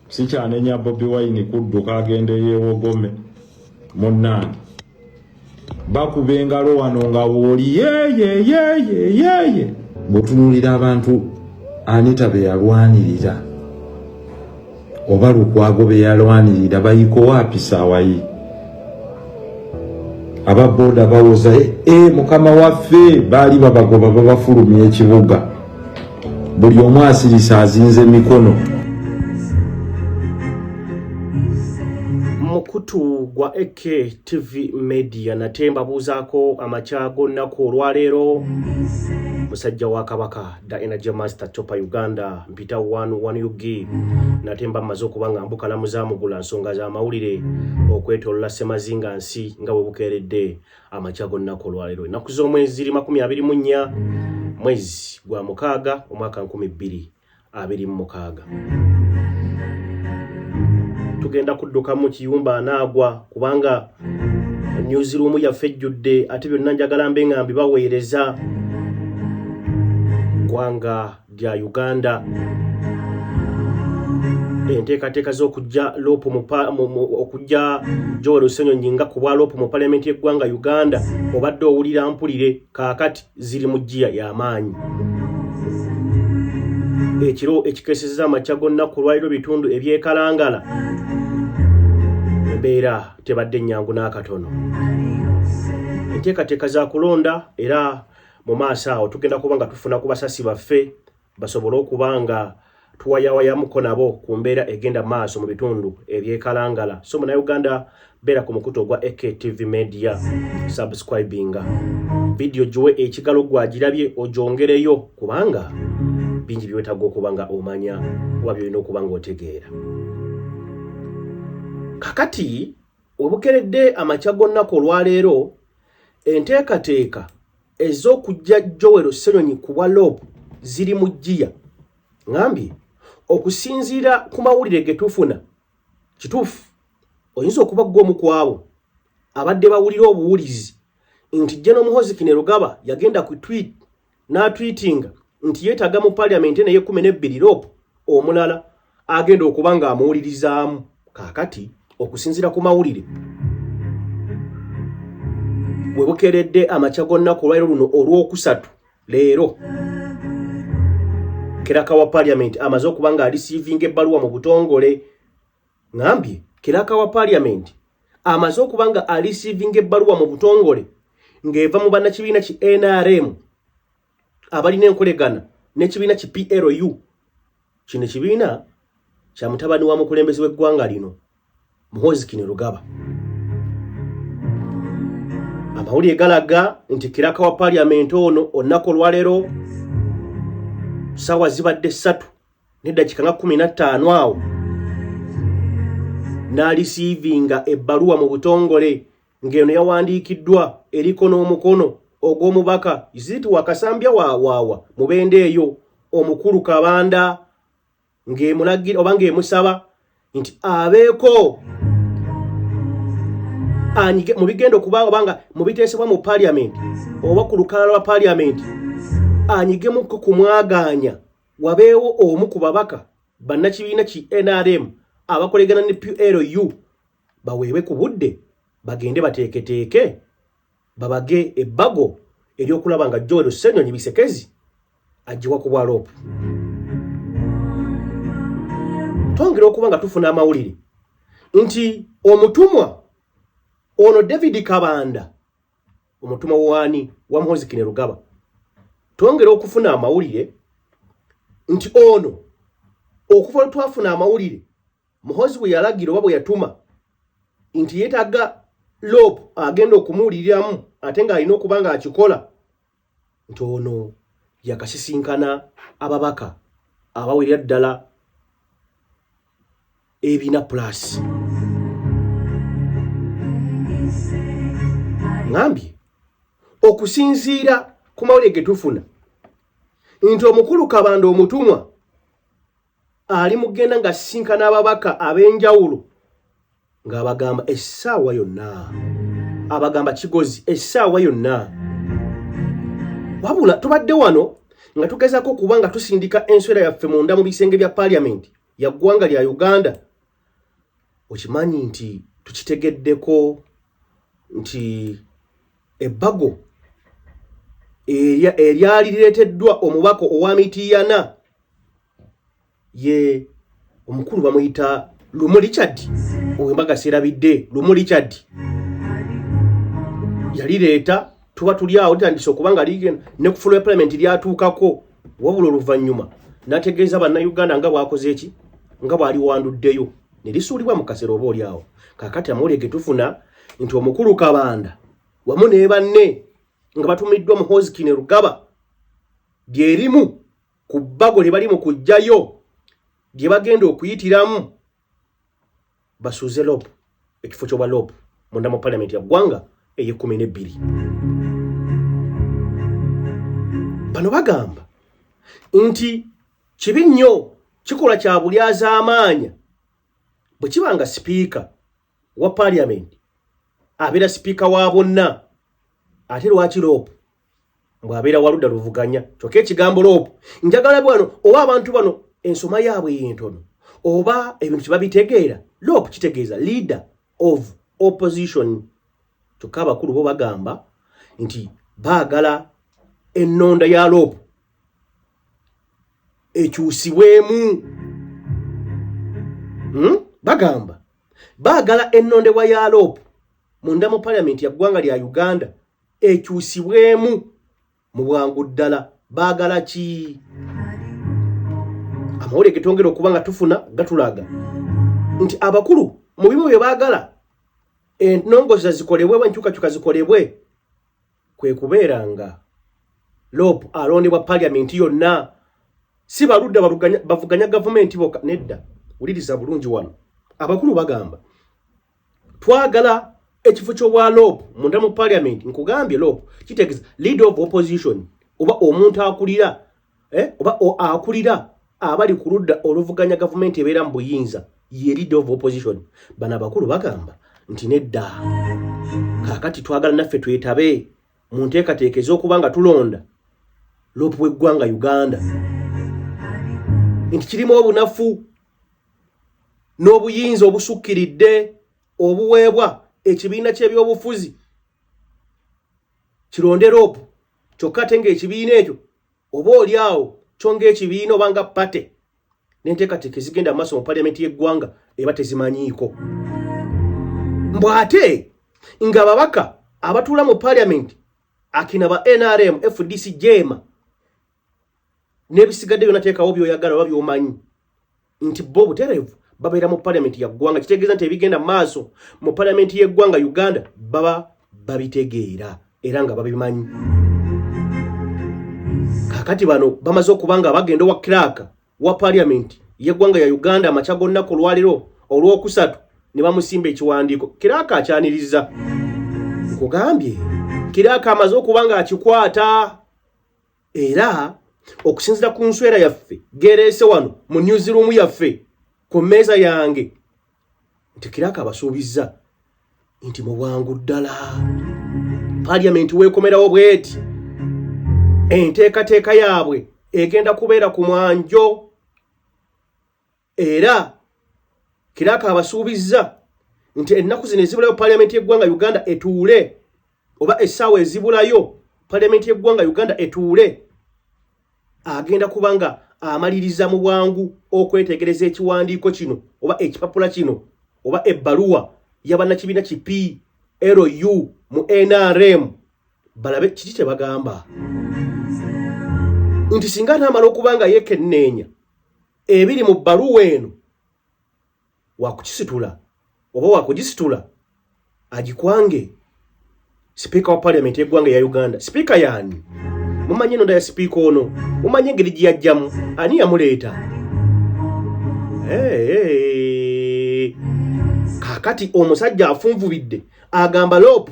Sikyanenya Bobi Wine kudduka agende yeewogome. Munnange, bakuba engalo wano nga wooli yeyeyeyeyeye. Bw'otunuulira abantu Anita be yalwanirira oba Lukwago be yalwanirira, bayikowa apisaawayi aba boda bawoza e mukama waffe, baali babagoba babafulumya ekibuga, buli omu asirisa azinze mikono. Mukutu gwa AK TV Media nate mbabuuzaako amakya g'olunaku olwaleero. Musajja wa Kabaka, the Energy Master Chopa Uganda, mpita 11 UG, nate mba mmaze okuba nga mbukalamuza mugula nsonga z'amawulire okwetolola ssemazinga nsi nga bwe bukeeredde amakya g'olunaku olwaleero. Ennaku z'omwezi ziri 24, mwezi gwa mukaaga, omwaka 2026. Tugenda kuddukamu kiyumba anaagwa kubanga newsroom yaffe ejjudde, ate byonna njagala mbe nga mbibaweereza. Ggwanga lya Uganda, enteekateeka z'okujja LOP, okujja Joel Ssenyonyi nga ku bwa LOP mu palamenti y'eggwanga Uganda, obadde owulira mpulire, kaakati ziri mu ggiya y'amaanyi. Ekiro ekikeesezza amakya g'olunaku olwaliro, bitundu ebyekalangala embeera tebadde nnyangu n'akatono. Enteekateeka za kulonda, era mu maaso awo tugenda kuba nga tufuna ku basasi baffe basobole okuba nga tuwayawayamuko nabo ku mbeera egenda maaso mu bitundu ebyekalangala. So Munauganda, beera ku mukutu ogwa AKTV Media, subscribinga, vidiyo giwe ekigalo, gwagirabye ogyongereyo, kubanga bingi byewetaaga okuba nga omanya oba byolina okuba nga otegeera. Kakati webukeredde amakya g'olunaku olwaleero, enteekateeka ez'okujja Joel Ssenyonyi ku bwa LOP ziri mu ggiya. Ŋambye, okusinziira ku mawulire ge tufuna, kituufu oyinza okuba ggwe omu ku abo abadde bawulira obuwulizi nti General Muhoozi Kainerugaba yagenda ku tweet n'atweetinga nti yeetaaga mu parliament naye 12 LOP omulala agenda okuba ng'amuwulirizaamu. Kaakati okusinziira ku mawulire, bwe bukeredde amakya g'olunaku olwaliro luno olwokusatu leero, clerk wa parliament amaze okuba ng'areceivinga ebbaluwa mu butongole. Ŋambye, clerk wa parliament amaze okuba nga areceivinga ebbaluwa mu butongole ng'eva mu bannakibiina ki NRM abalina enkolegana n'ekibiina ki PLU. Kino ekibiina kya mutabani wa mukulembeze w'eggwanga lino, Muhoozi Kainerugaba. Amawulire galaga nti clerk wa parliament ono olunaku olwaleero saawa zibadde 3 n'eddakiika nga 15 awo n'areceivinga ebbaluwa mu butongole, ng'eno yawandiikiddwa eriko n'omukono ogw'omubaka Ziti Wakasambya waawaawa mubende eyo omukulu Kabanda, ng'emulagira oba ng'emusaba nti abeeko anyige mu bigenda okuba oba nga mu biteesebwa mu parliament oba ku lukalala lwa parliament, anyigemuko ku mwagaanya wabeewo omu ku babaka bannakibiina ki NRM abakolegana ne PLU baweebwe ku budde bagende bateeketeeke babage ebbago ery'okulaba nga Joel Ssenyonyi Bisekezi aggyibwa ku bwa LOP. Twongera okuba nga tufuna amawulire nti omutumwa ono David Kabanda, omutumwa waani? Wa Muhoozi Kainerugaba. Twongera okufuna amawulire nti ono okuva lwe twafuna amawulire Muhoozi bwe yalagira oba bwe yatuma nti yeetaaga LOP agenda okumuwuliriramu, ate ng'alina okuba ng'akikola, nti ono yakasisinkana ababaka abawerera ddala 400 plus. Ŋambye, okusinziira ku mawulire ge tufuna nti omukulu Kabanda omutumwa ali mugenda ng'asisinkana ababaka ab'enjawulo ng'abagamba essaawa yonna, abagamba kigozi essaawa yonna. Wabula tubadde wano nga tugezaako okuba nga tusindika enswera yaffe munda mu bisenge bya paliamenti. ya ggwanga lya Uganda. Okimanyi nti tukitegeddeko nti ebbago eryali lireeteddwa omubaka owa Mityana ye omukulu bamuyita Lumu Richard owembaga serabidde Lumu Richard yalireeta, tuba tuli awo litandise okuba nga ligenda ne ku fulo ya palamenti lyatuukako, wabula oluvannyuma n'ategeeza Bannayuganda nga bw'akoze eki nga bw'aliwanduddeyo ne lisuulibwa mu kasero oba oli awo. Kaakati amawulire ge tufuna nti omukulu Kabanda wamu ne banne nga batumiddwa Muhoozi Kainerugaba lyerimu ku bbago lye bali mu kuggyayo lye bagenda okuyitiramu basuuze LOP ekifo ky'obwa LOP munda mu palamenti ya ggwanga ey'ekkumi n'ebbiri. Bano bagamba nti kibi nnyo, kikolwa kya bulyazaamaanya bwe kiba nga sipiika wa paaliyamenti abeera sipiika wa bonna, ate lwaki LOP mbw'abeera wa ludda luvuganya? Kyokka ekigambo LOP njagala bwano oba abantu bano ensoma yaabwe y'entono oba ebintu tebabitegeera. LOP kitegeeza leader of opposition. Kyokka abakulu bo bagamba nti baagala ennonda ya LOP ekyusibwemu. Bagamba baagala ennondebwa ya LOP munda mu palamenti ya ggwanga lya Uganda ekyusibwemu mu bwangu ddala. Baagala ki? Amawulire getwongera okuba nga tufuna gatulaga nti abakulu mu bimu bye baagala ennongoza zikolebwe oba enkyukakyuka zikolebwe kwe kubeera nga LOP alondebwa paliamenti yonna, si baludda bavuganya gavumenti bokka. Nedda, wuliriza bulungi wano. Abakulu bagamba twagala ekifo ky'obwa LOP munda mu paliamenti. Nkugambye LOP kitegeeza leader of opposition, oba omuntu akulira oba akulira abali ku ludda oluvuganya gavumenti ebeera mu buyinza, ye leader of opposition. Bano abakulu bagamba nti nedda, kaakati twagala naffe twetabe mu nteekateeka ez'okuba nga tulonda LOP w'eggwanga Uganda, nti kirimu obunafu n'obuyinza obusukkiridde obuweebwa ekibiina ky'ebyobufuzi kironde LOP, kyokka ate ng'ekibiina ekyo oba oli awo kyo ng'ekibiina oba nga party n'enteekateeka ezigenda mu maaso mu paliamenti y'eggwanga eba tezimanyiiko. Mbw ate ng'ababaka abatuula mu paliamenti akina ba NRM, FDC, JEEMA n'ebisigadde byonna teekawo by'oyagala oba by'omanyi nti bo obutereevu babeera mu paliamenti ya ggwanga, kitegeeza nti ebigenda mu maaso mu paliamenti y'eggwanga Uganda baba babitegeera era nga babimanyi. Kaakati bano bamaze okuba nga bagenda owa clerk wa paliamenti y'eggwanga ya Uganda amakya g'olunaku olwaleero olwokusatu ne bamusimba ekiwandiiko. Clerk akyaniriza. Nkugambye clerk amaze okuba nga akikwata, era okusinziira ku nswera yaffe gereese wano mu newsroom yaffe ku mmeeza yange nti clerk abasuubizza nti mu bwangu ddala paliamenti weekomerawo bweti enteekateeka yaabwe egenda kubeera ku mwanjo, era clerk abasuubizza nti ennaku zino ezibulayo paliamenti y'eggwanga Uganda etuule, oba essaawa ezibulayo paliamenti y'eggwanga Uganda etuule, agenda kuba nga amaliriza mu bwangu okwetegereza ekiwandiiko kino oba ekipapula kino oba ebbaluwa y'abannakibiina ki PLU mu NRM, balabe kiki kye bagamba, nti singa anaamala okuba nga yeekenneenya ebiri mu bbaluwa eno wakukisitula oba wakugisitula agikwange sipiika wa paliamenti y'eggwanga eya Uganda. Sipiika yaani? Mumanyi enonda ya sipiika ono? Mumanyi engeri gye yajjamu? Ani yamuleeta? Hey. Kaakati omusajja afunvubidde agamba LOP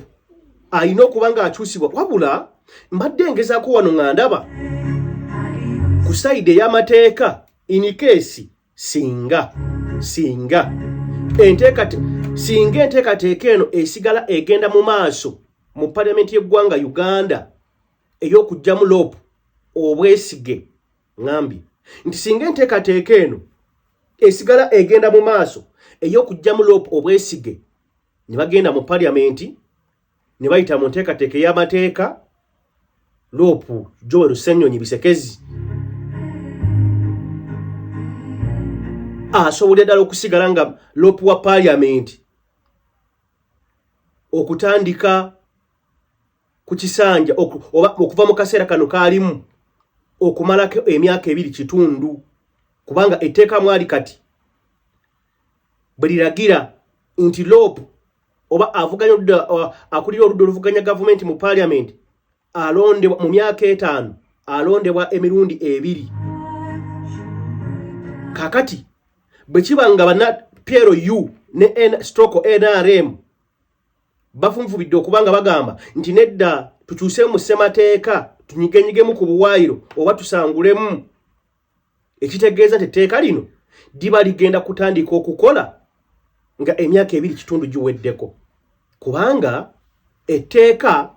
alina okuba ng'akyusibwa. Wabula mbadde ngezaako wano nga ndaba ku side ey'amateeka, in case singa enteekateeka eno esigala egenda mu maaso mu paliamenti y'eggwanga Uganda ey'okuggyamu LOP obwesige, ŋambye nti singa enteekateeka eno Esigala egenda mu maaso ey'okuggyamu LOP obwesige ne bagenda mu parliament ne bayita mu nteekateeka ey'amateeka. LOP Joel Ssenyonyi Bisekezi asobolera ddala okusigala nga LOP wa parliament okutandika ku kisanja oba okuva mu kaseera kano kaalimu okumalako emyaka 2 kitundu, kubanga etteeka mwali kati bwe liragira nti LOP oba avuganya oludda, akulira oludda oluvuganya gavumenti mu parliament alondebwa mu myaka 5, alondebwa emirundi 2. Kakati bwe kiba nga banna PLU ne N stroke NRM bafunfubidde okuba nga bagamba nti nedda, tukyuse mu ssemateeka, tunyigenyigemu ku buwaayiro oba tusangulemu, ekitegeeza nti etteeka lino liba ligenda kutandika okukola nga emyaka 2 kitundu giweddeko, kubanga etteeka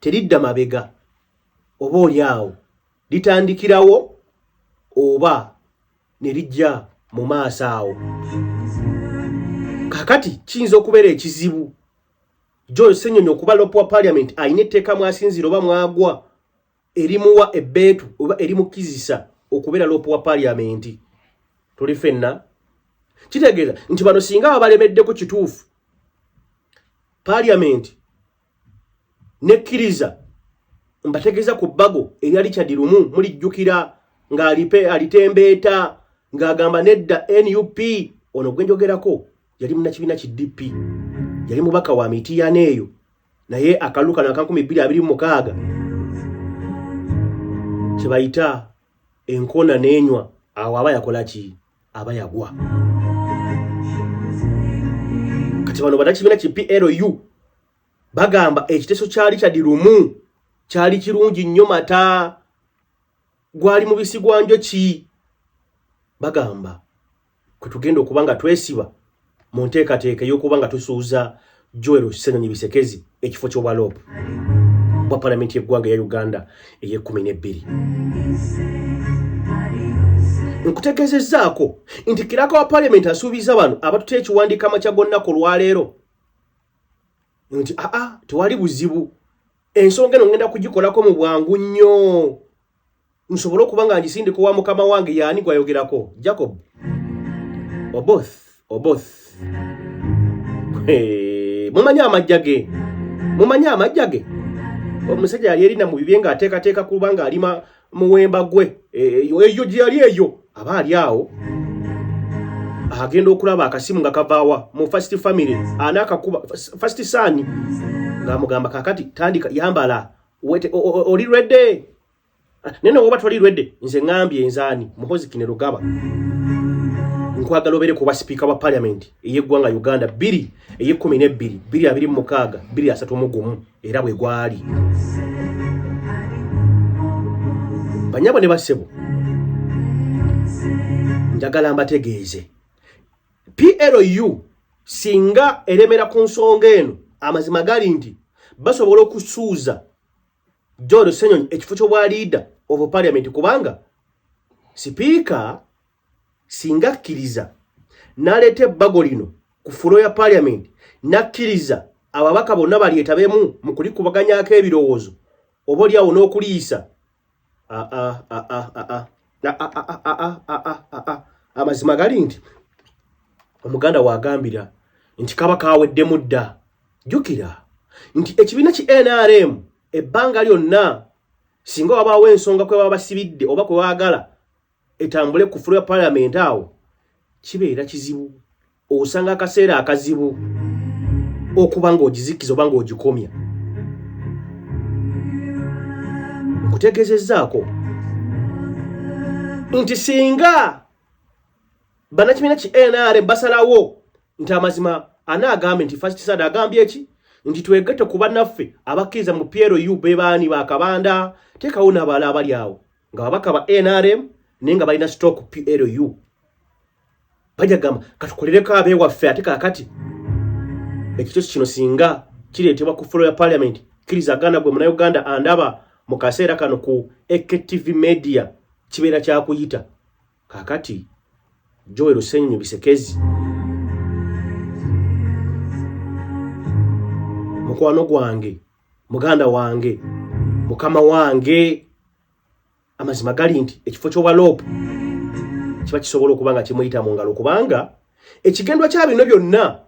teridda mabega, oba oli awo litandikirawo oba ne lijja mu maaso awo. Kakati kiyinza okubeera ekizibu Joel Ssenyonyi okuba LOP wa parliament alina etteeka mwasinzira oba mwagwa erimuwa ebbeetu oba erimukkizisa okubeera LOP wa parliament. Tuli ffenna kitegeeza nti bano singa babalemeddeko kituufu, parliament nekkiriza. Mbategeeza ku bbago erya Richard Lumu, mulijjukira ng'alipe alitembeeta ng'agamba nedda NUP. Ono gwe njogerako yali munnakibiina ki DP, yali mubaka wa Mityana eyo, naye akalulu kano aka 2026 kye bayita enkona n'enywa, awo aba yakola ki? Aba yagwa. Kati bano bannakibiina ki PLU bagamba ekiteeso kya Richard Lumu kyali kirungi nnyo, mata gwali mubisi gwa njoki. Bagamba kwe tugenda okuba nga twesiba mu nteekateeka ey'okuba nga tusuuza Joel Ssenyonyi Bisekezi ekifo ky'obwa LOP bwa palamenti y'eggwanga eya Uganda ey'ekumi n'ebbiri. Nkutegeezezzaako nti kiraka wa palamenti asuubiza bano abatuta ekiwandiiko amakya g'olunaku olwaleero nti aa, tewali buzibu, ensonga eno ngenda kugikolako mu bwangu nnyo nsobole okuba nga ngisindika owa mukama wange. Yaani gwayogerako? Jacob Oboth. Oboth, mumanyi amajja ge, mumanyi amajja ge. Omusajja yali erina mu bibye ng'ateekateeka kuba ng'alima muwemba gwe eyo gye yali eyo, aba ali awo agenda okulaba akasimu nga kavaawa mu first family, anaakakuba first son ng'amugamba, kakati tandika, yambala, oli ready? Nene woba toli ready, nze ŋŋambye nzaani Muhozi Kainerugaba, nkwagala obeere kuba sipiika wa parliament ey'eggwanga Uganda 2 ey'e12 2026 2031. Era bwe gwali, banyabo ne bassebo, njagala mbategeeze, PLU singa eremera ku nsonga eno, amazima gali nti basobola okusuuza Joel Ssenyonyi ekifo ky'obwa leader of parliament, kubanga sipiika singa akkiriza n'aleeta ebbago lino ku floor ya parliament, n'akkiriza ababaka bonna balyetabemu mu kulikubaganyako ebirowoozo oba oliawo n'okuliyisa, amazima gali nti omuganda waagambira nti kaba kaweddemu dda. Jjukira nti ekibiina ki NRM ebbanga lyonna singa wabaawo ensonga kwe baba basibidde oba kwe baagala etambule ku floor ya parliament, awo kibeera kizibu, osanga akaseera akazibu okuba ng'ogizikiza oba ng'ogikomya. Nkutegeezezzaako nti singa bannakibiina ki NRM basalawo nti amazima anaagambe nti first son agambye eki nti twegatte ku bannaffe abakkiriza mu PLU, bebaani? Bakabanda, teekawo n'abalala abali awo nga babaka ba NRM naye nga balina stock PLU, bajja gamba katukolereko abeewaffe. Ate kaakati ekitosi kino singa kireetebwa ku floor ya parliament, kkiriza gana gwe Munauganda andaba mu kaseera kano ku AKTV Media, kibeera kyakuyita. Kaakati Joel Ssenyonyi Bisekezi mukwano gwange, muganda wange, mukama wange. Amazima gali nti ekifo ky'obwaloopu kiba kisobola okuba nga kimuyita mu ngalo, kubanga ekigendwa kya bino byonna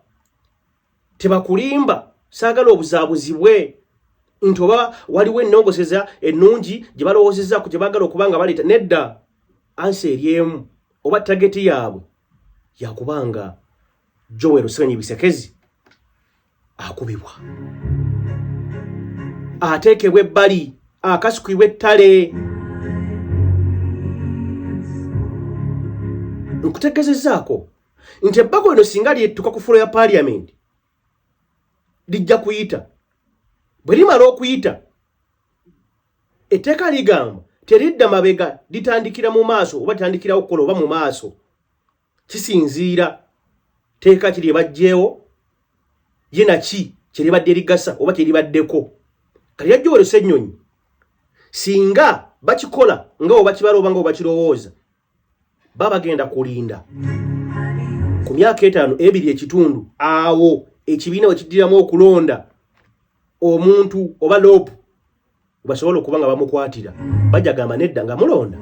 tebakulimba. Saagala obuzaabuzibwe nti oba waliwo ennongoseza ennungi gye balowoozezzaako gye baagala okuba nga baleeta. Nedda, ansi eri emu oba tageti yaabwe yakubanga Joel Ssenyonyi Bisekezi akubibwa, ateekebwa ebbali, akasukibwa ettale. Nkutegezezaako nti ebbago lino singa lyettuka ku fulo ya paaliyamenti lijja kuyita. Bwe limala okuyita, etteeka ligamba teridda mabega, litandikira mu maaso oba litandikirawo okukola oba mu maaso, kisinziira teeka kiri ebajjeewo ye naki kyeribadde ligasa oba kyeribaddeko. Kati yajja Ssenyonyi singa bakikola nga obakibala oba nga obakirowooza, baba bagenda kulinda ku myaka 5 2.5 awo ekibiina we kiddiramu okulonda omuntu oba loopu basobola okuba nga bamukwatira. Bajja gamba nedda, nga mulonda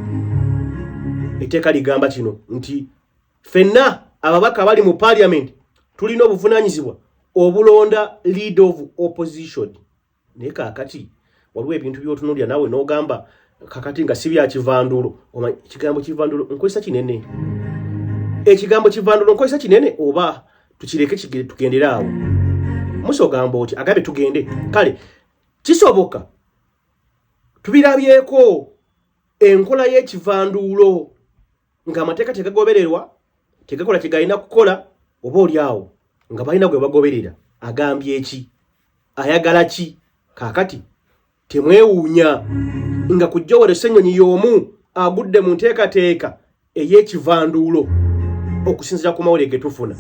etteeka ligamba kino nti ffenna ababaka abali mu parliament tulina obuvunaanyizibwa obulonda leader of opposition. Naye kaakati waliwo ebintu by'otunuulira naawe n'ogamba kakati nga si bya kivandulo. Ekigambo kivandulo nkozesa kinene, ekigambo kivandulo nkozesa kinene, oba tukireke tugendere awo. Musa ogamba oti agabe tugende, kale kisoboka tubirabyeko enkola y'ekivanduulo ng'amateeka tegagobererwa, tegakola kye galina kukola, oba oli awo nga balina gwe bagoberera agambye eki, ayagala ki. Kaakati temwewuunya nga ku Joel Ssenyonyi y'omu agudde mu nteekateeka ey'ekivanduulo okusinziira ku mawulire ge tufuna.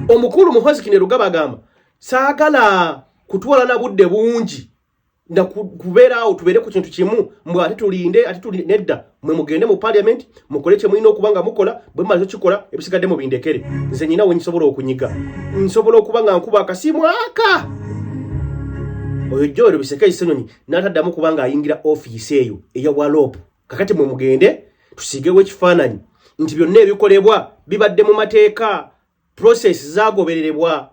Omukulu Muhoozi Kainerugaba agamba saagala kutwala na budde bungi na kubeera awo tubeere ku kintu kimu mbw ate tulinde ate tulinde. Nedda, mwe mugende mu parliament mukole kye mulina okuba nga mukola. Bwe mumaze okikola, ebisigadde mubindekere nze. Nyina we nsobola okunyiga, nsobola okuba nga nkuba akasimu aka oyo Joel Biseke Ssenyonyi n'ataddamu kuba ng'ayingira ofiisi eyo eya walop. Kakati mwe mugende tusiigewo ekifaananyi nti byonna ebikolebwa bibadde mu mateeka, process zagobererebwa,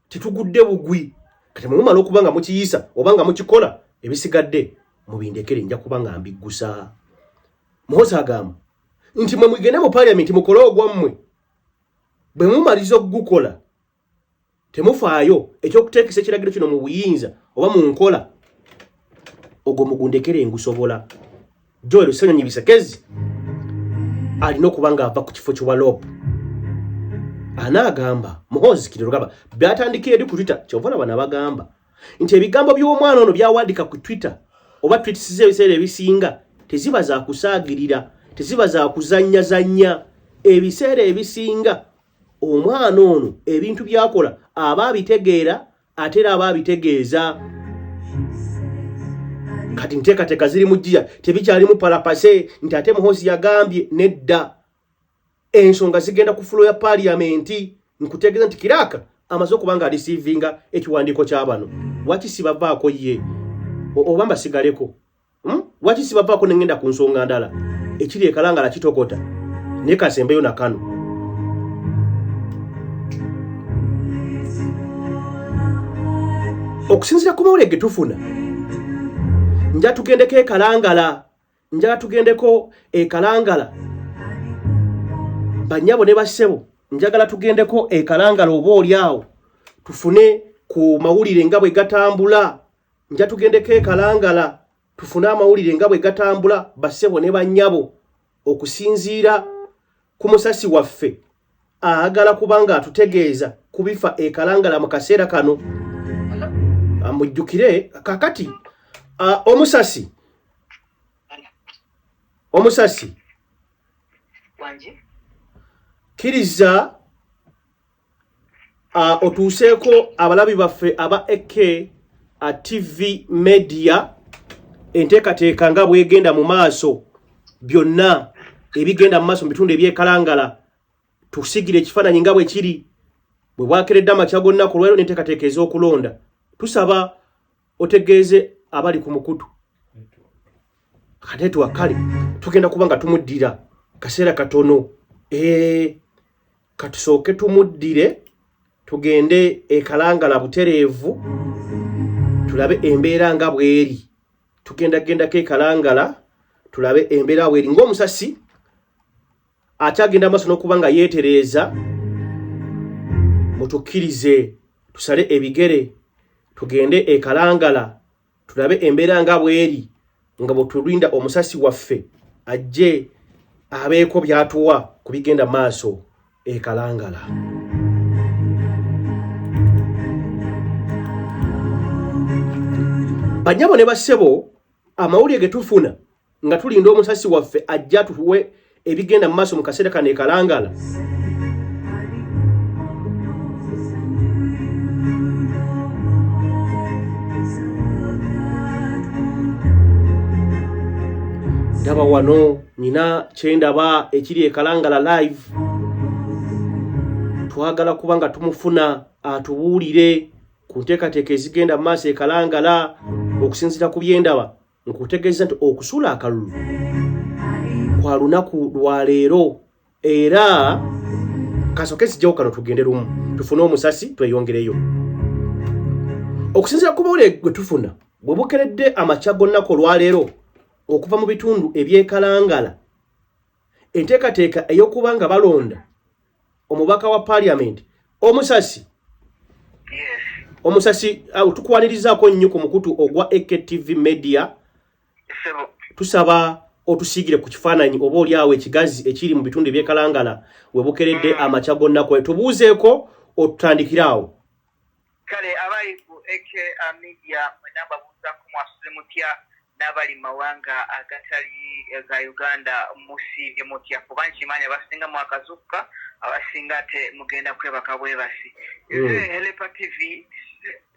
tetugudde bugwi. Kati mwe mumala okuba nga mukiyisa oba nga mukikola, ebisigadde mubindekere, nja kuba nga mbiggusa. Muhoozi agamba nti mwe mugende mu parliament mukole ogwammwe, bwe mumaliza okugukola temufaayo ekyokuteekesa ekiragiro kino mu buyinza oba mu nkola, ogwo mugundekere ngusobola. Joel Ssenyonyi Bisekezi alina okuba ng'ava ku kifo ky'obwalop. Anaagamba Muhoozi Kainerugaba byatandikira eri ku Twitter. Kyova olaba nabagamba nti ebigambo by'omwana ono byawandika ku Twitter oba tweets ze ebiseera ebisinga teziba za kusaagirira, teziba za kuzannyazannya. Ebiseera ebisinga omwana ono ebintu byakola aba abitegeera, ate era aba abitegeeza. Kati nteekateeka ziri mu ggiya, tebikyalimu palapase nti ate Muhoozi yagambye. Nedda, ensonga zigenda ku floor ya paaliyamenti. Nkutegeeza nti kiraaka amaze okuba nga areceivinga ekiwandiiko kya bano. Waki sibavaako ye oba mbasigaleko? Waki sibavaako nengenda ku nsonga ndala? Ekiri ekalangala kitokota, naye kasembeyo nakano. Okusinziira ku mawulire ge tufuna, nja tugendeko ekalangala, njala tugendeko ekalangala, banyabo ne bassebo, njagala tugendeko ekalangala oba oli awo tufune ku mawulire nga bwe gatambula. Nja tugendeko ekalangala tufune amawulire nga bwe gatambula, bassebo ne bannyabo, okusinziira ku musasi waffe ayagala kubanga atutegeeza ku bifa ekalangala mu kaseera kano. Mujjukire kakati omusasi, omusasi kkiriza otuuseeko abalabi baffe aba AK TV Media enteekateeka nga bwegenda mu maaso byonna. ebigenda mu maaso mu bitundu ebyekalangala tusigire ekifaananyi nga bwe kiri bwe bwakeredde amakya g'olunaku olwaleero n'enteekateeka ez'okulonda tusaba otegeeze abali ku mukutu kaneetwa kale tugenda kuba nga tumuddira kaseera katono ee katusooke tumuddire tugende ekalangala butereevu tulabe embeera nga bweri tugenda gendako ekalangala tulabe embeera bweri ng'omusasi akyagenda maaso n'okuba nga yeetereeza mutukkirize tusale ebigere tugende ekalangala tulabe embeera nga bweri nga bwetulinda omusasi waffe ajje abeeko byatuwa ku bigenda maaso ekalangala banyabo ne bassebo amawulire ge tufuna nga tulinda omusasi waffe ajja tuwe ebigenda mu maaso mu kaseera kano ekalangala ndaba wano nina kyendaba ekiri ekalangala live twagala kuba nga tumufuna atubuulire ku nteekateeka ezigenda mu maaso ekalangala okusinziira ku byendaba nkutegeeza nti okusuula akalulu kwa lunaku lwa leero era kasoke sijjawo kano tugende lumu tufune omusasi tweyongereyo okusinziira ku mawulire gwe tufuna bwe bukeredde amakya g'olunaku olwaleero okuva mu bitundu ebyekalangala enteekateeka ey'okuba nga balonda omubaka wa parliament omusasi omusasi uh, tukwanirizaako nnyo ku mukutu ogwa aktv media tusaba otusiigire ku kifaananyi oba oli awo ekigazi ekiri mu bitundu ebyekalangala webukeredde mm. amakya gonnaku tubuuzeeko otutandikire awo Kale abali ku AK Media mwena mbabuuzaako mwasuze mutya n'abali mu mawanga agatali ga Uganda musiibye mutya kuba nkimanyi abasinga mwakazukuka abasinga ate mugenda kwebaka bwebasi nze mm. Helepa TV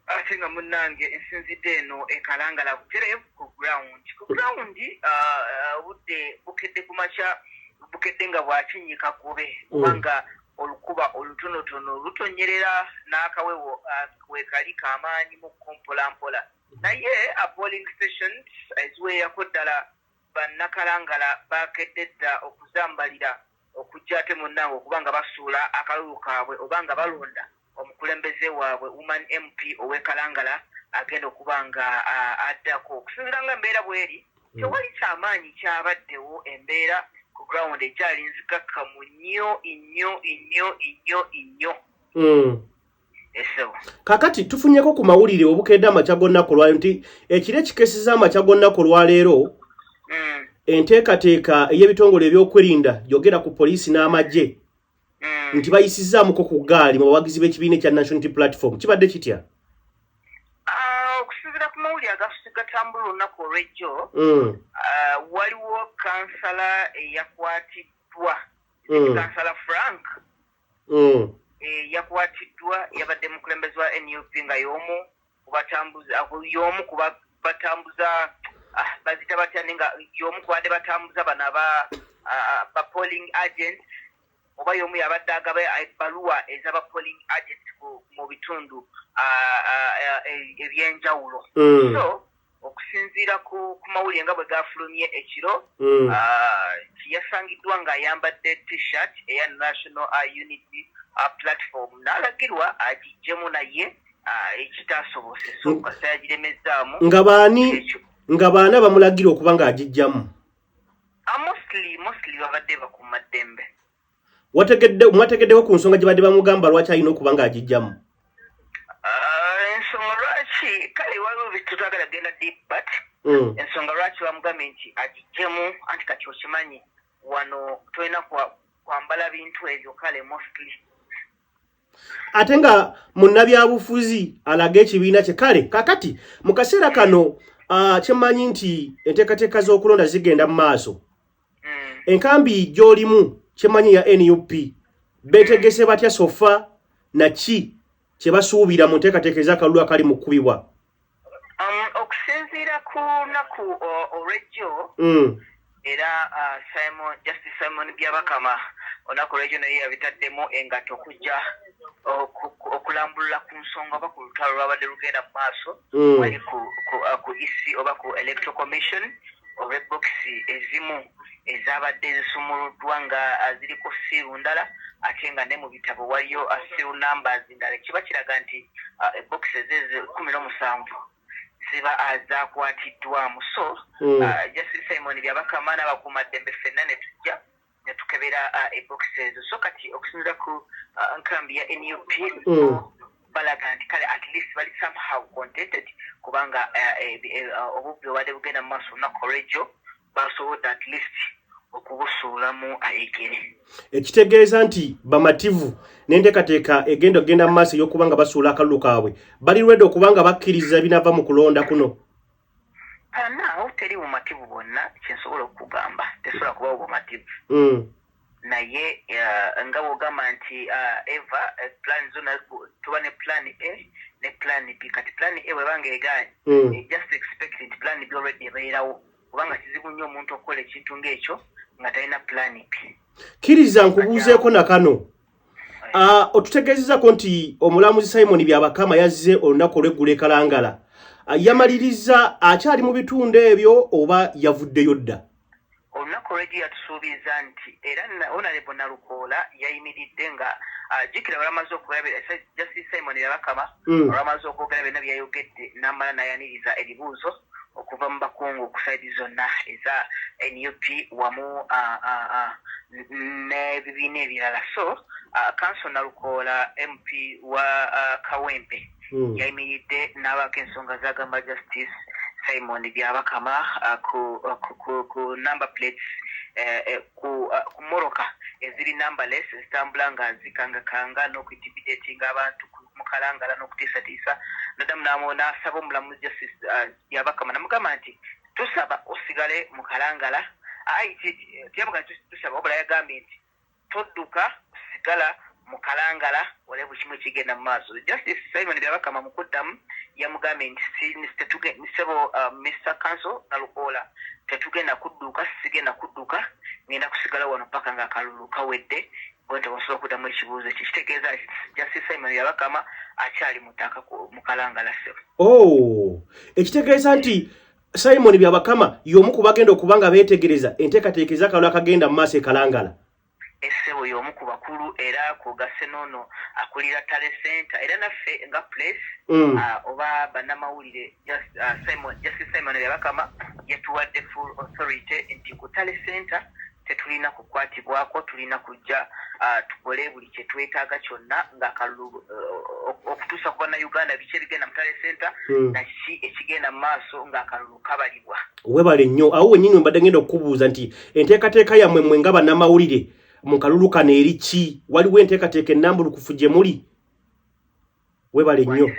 ate nga munnange nsinzidde eno ekalangala butereevu ku ground ku ground uh, uh, obudde bukedde ku makya bukedde nga bwakinyika gube mm. kubanga olukuba olutonotono lutonyerera n'akawewo uh, wekali kamaanyi mukko mpolampola naye a polling stations eziwererako ddala bannakalangala bakedde dda okuzambalira okujja ate munnange okuba nga basuula akalulu kaabwe oba nga balonda omukulembeze waabwe woman mp ow'e Kalangala agenda okuba nga addako okusinzira nga embeera bweri hmm. tewali kyamaanyi kyabaddewo embeera ku ground ekyali nzikakkamu nnyo nnyo nnyo nnyo nnyo hmm. esebo kakati tufunyeko ku mawulire obukedde amakya g'olunaku olwaleero nti ekiro ekikeseza amakya g'olunaku olwaleero hmm. enteekateeka ey'ebitongole ebyokwerinda yogera ku poliisi n'amagye mm. nti bayisizaamuko ku ggaali mu bawagizi b'ekibiina ekya National Unity Platform kibadde kitya? Ah, okusinziira ku mawulire agatambula olunaku olw'ejjo mm. ah, waliwo kansala eyakwatiddwa mm. kansala Frank mm. eh, yakwatiddwa yabadde mukulembeze wa nup nga y'omu kubatambuza y'omu ku batambuza ah, bazita batya naye nga y'omu ku badde batambuza bano aba ba polling agents oba y'omu yabadde agaba ebbaluwa ezaba polling agents mu bitundu e, ebyenjawulo mm. so okusinziira ku mawulire nga bwe gafulumye ekiro mm. yasangiddwa ng'ayambadde t-shirt eya national unity platform n'alagirwa agiggyemu naye ekitaasobose so kasita yagiremezzaamu nga baani nga baana bamulagira okuba ng'agijjamu mostly mostly babadde bakuuma ddembe wategedde mwategeddewo ku nsonga gye badde bamugamba lwaki alina okuba ng'agijjamu ah, ensonga lwaki kale waliwo tetwagala genda deep but mm. ensonga lwaki bamugambye nti agijjemu anti kati okimanyi wano tolina kwambala bintu ebyo kale mostly ate nga munnabyabufuzi alaga ekibiina kye kale kakati mu kaseera kano uh, kyemmanyi nti enteekateeka z'okulonda zigenda mu maaso mm. enkambi gy'olimu kyemanyi ya nup betegese batya sofa naki kyebasuubira mu nteekateeka ez'akalulu akali mu kkubibwa um, okusinziira ku lunaku olw'ejjo mm. Era Simon, Justice Simon Byabakama olunaku olwekyo naye yabitaddemu engatto okujja okulambulula ku nsonga oba ku lutalo lwabadde lugenda mu maaso wali ku EC oba ku Electoral Commission olw'ebokisi ezimu ezabadde zisumuluddwa nga ziriko siiru ndala ate nga ne mu bitabo waliyo seal numbers ndala, kiba kiraga nti ebokisi ezezo 17 ziba zakwatiddwamu. So Justice Simon Byabakama n'abakuumaddembe ffenna ne tujja ne tukebera ebokisi ezo. So kati okusinziira ku nkambi ya NUP, balaga nti kale at least bali somehow contented kubanga obubbi obadde bugenda mu maaso olunaku olwejjo basobodde at least okubusuulamu egere. Ekitegeeza nti bamativu n'enteekateeka egenda okugenda mu maaso ey'okuba nga basuula akalulu kaabwe. Bali ready okuba nga bakkiriza ebinava mu kulonda kuno? Naawo teri bumativu bwonna. Kyensobola okugamba, tesobola kubawo bumativu, naye nga bwogamba nti eva plan zonna tuba ne plan A ne plan B. Kati plan A bwebanga egaanye, just expect nti plan B already ebeerawo, kubanga kizibu nnyo omuntu okukola ekintu ng'ekyo nga talina plan B. Kkiriza nkubuuzeeko nakano. Otutegeezezako nti omulamuzi Simon Byabakama yazze olunaku olw'eggulo e Kalangala. Yamaliriza akyali mu bitundu ebyo oba yavuddeyo dda? Olunaku olw'egyo yatusuubiza nti era Honorable Nalukoola yayimiridde nga jjukira olwamaze okulabira Justice Simon Byabakama, olwamaze okwogera byonna byayogedde n'amala n'ayaniriza ebibuuzo okuva mu bakungu ku side zonna eza NUP wamu n'ebibiina ebirala. So Counsel Nalukoola, MP wa Kawempe, yayimiridde n'abaako ensonga zagamba Justice Simon Byabakama ku number plates, ku mmotoka eziri numberless ezitambula nga zikangakanga n'okuintimidatinga abantu mu Kalangala n'okutiisatiisa. Naddamu n'asaba omulamuzi Justice Byabakama, namugamba nti tusaba osigale mu Kalangala. Ayi, tiyamuga nti tusaba, wabula yagambye nti todduka, sigala mu Kalangala olabe buli kimu ekigenda mu maaso. Justice Simon Byabakama mu kuddamu yamugambye nti ssebo Mr Counsel Nalukoola, tetugenda kudduka, sigenda kudduka, ngenda kusigala wano paka nga akalulu kawedde, bwentyo basobola okuddamu ekibuuzo ekyo. Kitegeeza Justice Simon Byabakama akyali mutaka mu Kalangala, ssebo. Oh, ekitegeeza nti Simon Byabakama y'omu ku bagenda okuba nga beetegereza enteekateeka ez'akalulu akagenda mu maaso e Kalangala. Essebo y'omu ku bakulu, era kwogasse n'ono akulira tally center, era naffe nga press oba bannamawulire, Justice Simon Byabakama yatuwadde full authority nti ku tally center tetulina kukwatibwako, tulina kujja tukole buli kye twetaaga kyonna ng'akalulu okutuusa ku bannayuganda biki ebigenda mu tally center nakiki ekigenda mu maaso ng'akalulu kabalibwa. Webale nnyo. Awo wennyini mbadde ngenda okukubuuza nti enteekateeka yammwe mmwe nga bannamawulire mu kalulu kano eri ki? Waliwo enteekateeka ennambulukufu gye muli? Webale nnyo.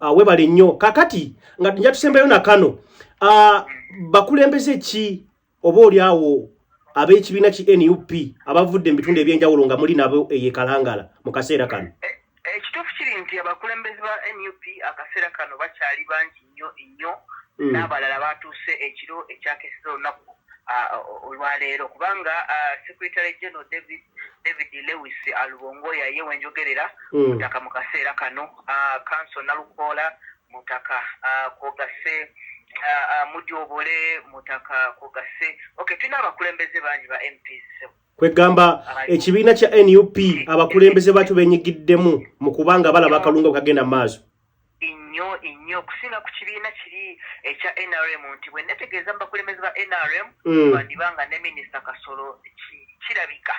Webale nnyo. Kakati nga nja tusembayo nakano, bakulembeze ki oba oli awo ab'ekibiina ki NUP abavudde mu bitundu ebyenjawulo nga muli nabo eyo e Kalangala mu kaseera kano? Ekituufu kiri nti abakulembeze ba NUP akaseera kano bakyali bangi nnyo nnyo, n'abalala batuuse ekiro ekyakeseza olunaku olwaleero, kubanga Secretary General David Lewis Alubongoya ye wenjogerera mutaka mu kaseera kano, Counsel Nalukoola mutaka, kwogase Mudyobole mutaka, kwogase okay, tulina abakulembeze bangi ba MPs. Kwegamba ekibiina kya NUP abakulembeze bakyo benyigiddemu mu kubanga balaba akalunga bwe kagenda mu maaso. Nnyo nnyo, okusinga ku kibiina kiri ekya NRM, nti bwe netegeeza mu bakulembeze ba NRM, bandibanga ne Minisita Kasolo kirabika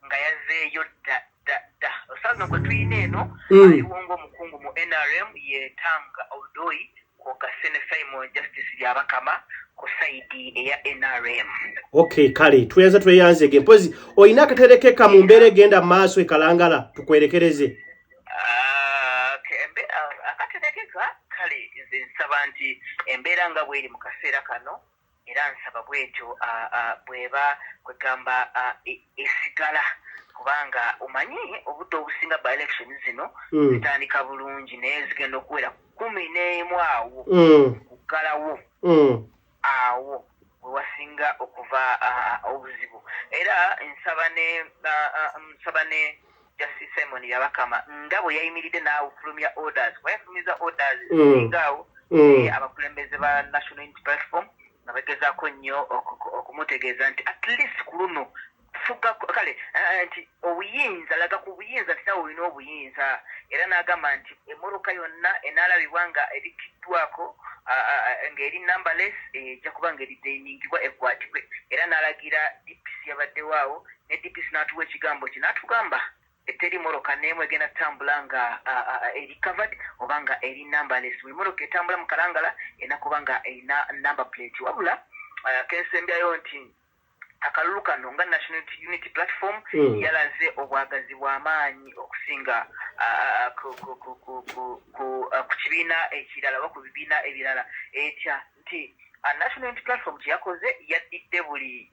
nga yazzeeyo dda dda dda. Osanga gwe tulina eno aliwo ng'omukungu mu NRM ye Tanga Odoi, kwogase ne Simon Justice Byabakama ku side eya NRM. Okay, kale tweyanza, tweyanzege. Mpozi olina akaterekeka mu mbeera egenda mu maaso e Kalangala, tukwerekereze. Ah, akaterekeka, kale nze nsaba nti embeera nga bweri mu kaseera kano, era nsaba bwetyo bweba kwegamba esigala, kubanga omanyi obudde obusinga by election zino zitandika bulungi, naye zigenda okuwera 11 awo kuggalawo awo. Wewasinga okuva obuzibu. Era nsaba ne nsaba ne Justice Simon Byabakama nga bwe yayimiridde n'afulumya orders, kuba yafulumiza orders singa awo abakulembeze ba National Unity Platform nga bagezaako nnyo okumutegeeza nti at least ku luno fuga kale nti obuyinza, laga ku buyinza nti nawe olina obuyinza. Era n'agamba nti emmotoka yonna enaalabibwa nga ebikkiddwako ng'eri numberless ejja kuba ng'erideningibwa ekwatibwe. Era n'alagira DPC yabaddewo awo, ne DPC n'atuwa ekigambo kye n'atugamba eteri mmotoka n'emu egenda kutambula nga eri covered oba nga eri numberless. Buli mmotoka etambula mu Kalangala erina kuba nga erina number plate. Wabula kensembyayo nti akalulu kano nga National Unity Platform yalaze obwagazi bw'amaanyi okusinga ku kibiina ekirala oba ku bibiina ebirala. Etya nti National Unity Platform kyeyakoze, yaddidde buli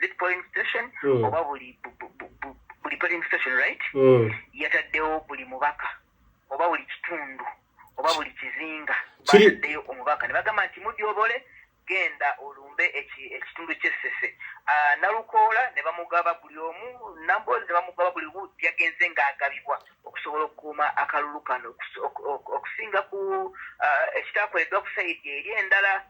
zit polling station oba buli polling station, right? Yataddewo buli mubaka oba buli kitundu oba buli kizinga, bataddeyo omubaka ne bagamba nti mudyobole genda olumbe ekitundu ky'Essese, Nalukoola ne bamugaba buli omu, Nambozi ne bamugaba, buli yagenze ng'agabibwa okusobola okukuuma akalulu kano okusinga ku ekitakoleddwa ku side eri endala.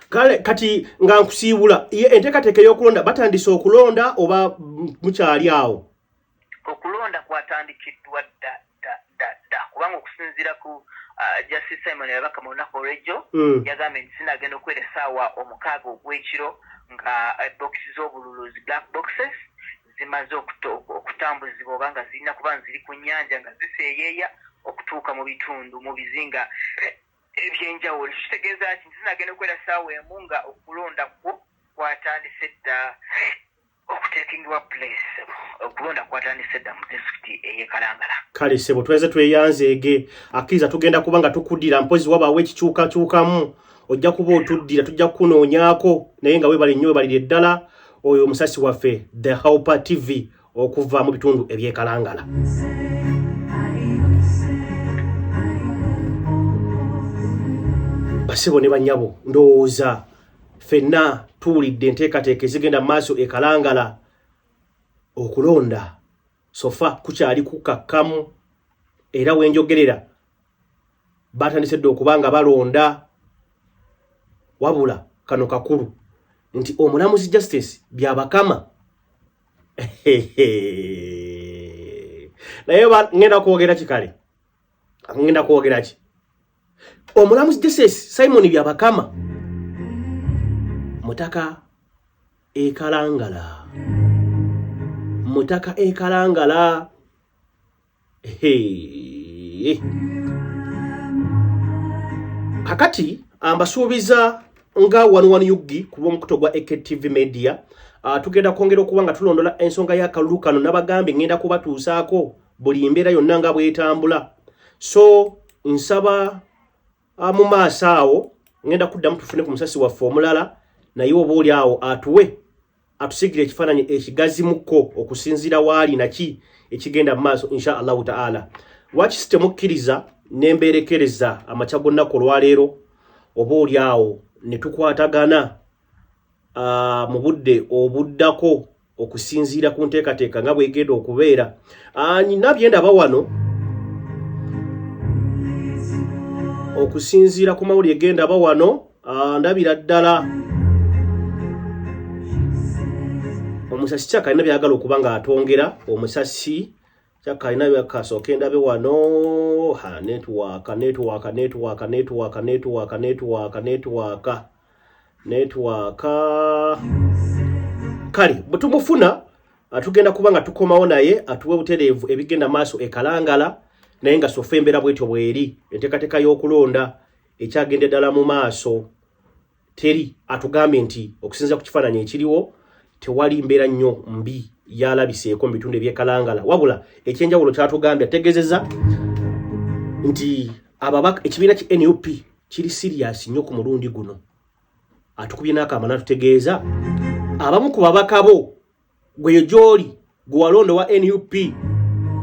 Kale kati nga nkusiibula, enteekateeka ey'okulonda, batandise okulonda oba mukyali awo? Okulonda kwatandikiddwa dda dda dda dda, kubanga okusinziira ku Justice Simon Byabakama mu lunaku olw'ejjo yagambye nti sinagenda okuwera essaawa 6 ogw'ekiro nga bokisi z'obululu, zi black boxes, zimaze okutambuzibwa oba nga zirina kuba ziri ku nnyanja nga ziseeyeeya okutuuka mu bitundu, mu bizinga ebyenjawulo. Kitegeeza ki? Nti zinagenda okuwera essaawa 1 nga okulonda kwo kwatandise dda okutekingibwa place. Okulonda kwatandise dda mu disitulikiti ey'e Kalangala. Kale ssebo, tweze tweyanzeege. Akkiriza tugenda kuba nga tukuddira, mpozi wabaawo ekikyukakyukamu ojja kuba otuddira, tujja kukunoonyaako. Naye nga webale nnyo, webalire ddala. Oyo omusasi waffe The Helper TV okuva mu bitundu ebyekalangala. Basebo ne banyabo, ndowooza ffenna tuwulidde enteekateeka ezigenda mu maaso e Kalangala. Okulonda so far kukyali kukakkamu, era wenjogerera batandise dde okuba nga balonda. Wabula kano kakulu nti omulamuzi Justice Byabakama, naye ngenda kwogera ki? Kale ngenda kwogera ki? Omulamuzi Justice Simon Byabakama mutaka ekalangala, mutaka ekalangala. Hey. Kakati ambasuubiza nga wano wano UG ku lw'omukuto gwa AKTV Media, tugenda kwongera okuba nga tulondola ensonga y'akalulu kano. Nabagambye ngenda kubatuusaako buli mbeera yonna nga bwetambula, so nsaba mu maaso awo ngenda kuddamu tufune ku musasi waffe omulala, naye oba oli awo atuwe atusigira ekifaananyi ekigazimukko okusinziira waali naki ekigenda mu maaso, insha Allahu taala. Lwaki si temukkiriza nembeerekereza amakya g'olunaku olwaleero, oba oli awo ne tukwatagana mu budde obuddako okusinziira ku nteekateeka nga bwegenda okubeera? Nina byendaba wano okusinziira ku mawulire gendaba wano. Ndabira ddala omusasi kyaka alina byagala okuba ng'atongera. Omusasi kyaka alina byakasooka endabe wano. Ha, network, network, network, network, network, network, network, network. Kale bwe tumufuna tugenda kuba nga tukomawo naye atuwe butereevu ebigenda maaso e Kalangala. Naye nga so far embeera bwetyo bweri, enteekateeka y'okulonda ekyagenda ddala mu maaso. Teri atugambye nti okusinziira ku kifaananyi ekiriwo tewali mbeera nnyo mbi yalabiseeko mu bitundu ebyekalangala. Wabula ekyenjawulo kyatugambye, ategeezeza nti ababaka ekibiina ki NUP kiri serious nnyo ku mulundi guno. Atukubye n'akamba n'atutegeeza abamu ku babaka bo gweyo gy'oli gwe walonda wa NUP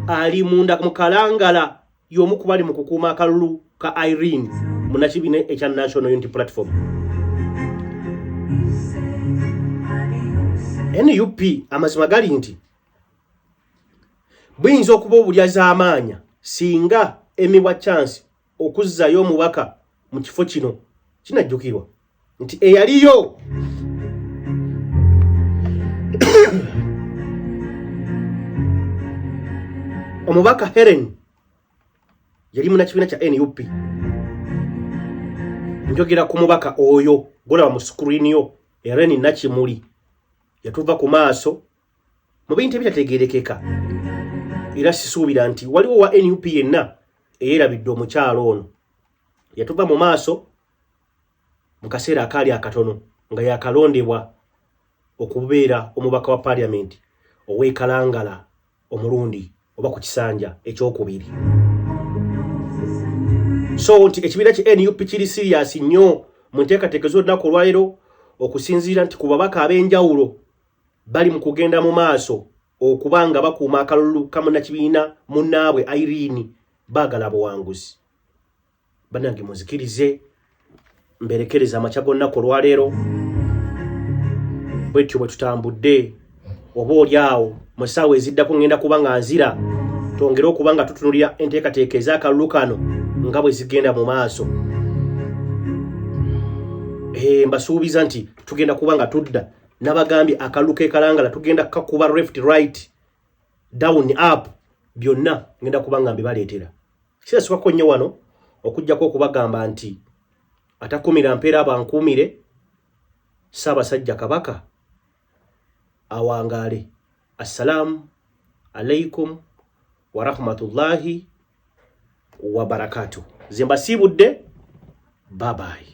ali munda mu Kalangala, y'omu ku bali mu kukuuma akalulu ka Irene, munnakibiina ekya National Unity Platform. NUP amazima gali nti buyinza okuba obulyazaamaanya singa emibwa chance okuzzaayo omubaka mu kifo kino. Kinajjukirwa nti eyaliyo omubaka Helen yali munakibiina kya NUP. Njogera ku mubaka oyo golaba mu screen yo, Helen Nakimuli, yatuva ku maaso mu bintu ebitategeerekeka, era sisuubira nti waliwo wa NUP yenna eyerabidde omukyalo ono. Yatuva mu maaso mu kaseera akaali akatono nga yakalondebwa okubeera omubaka wa parliament ow'e Kalangala omulundi oba ku kisanja ekyokubiri. So nti ekibiina ki NUP kiri serious nnyo mu nteekateeka ez'olunaku olwaleero, okusinziira nti ku babaka ab'enjawulo bali mu kugenda mu maaso okuba nga bakuuma akalulu ka munnakibiina munnaabwe Irene, baagala buwanguzi. Bannange, muzikirize mberekereza amakya g'olunaku olwaleero bwetyo bwe tutambudde. Oba oli awo mu ssaawa eziddako ngenda kuba nga nzira twongere okuba nga tutunulira enteekateeka ez'akalulu kano nga bwe zigenda mu maaso. Mbasuubiza nti tugenda kuba nga tudda. Nabagambye akalulu k'e Kalangala tugenda kakuba left, right, down, up, byonna ngenda kuba nga mbibaleetera. Kirasukako nnyo wano okuggyako okubagamba nti atakumira mpeera abankuumire. Ssaabasajja Kabaka awangaale. Assalaamu alaikum warahmatullahi wabarakatuh. Ze mbasiibudde, babayi.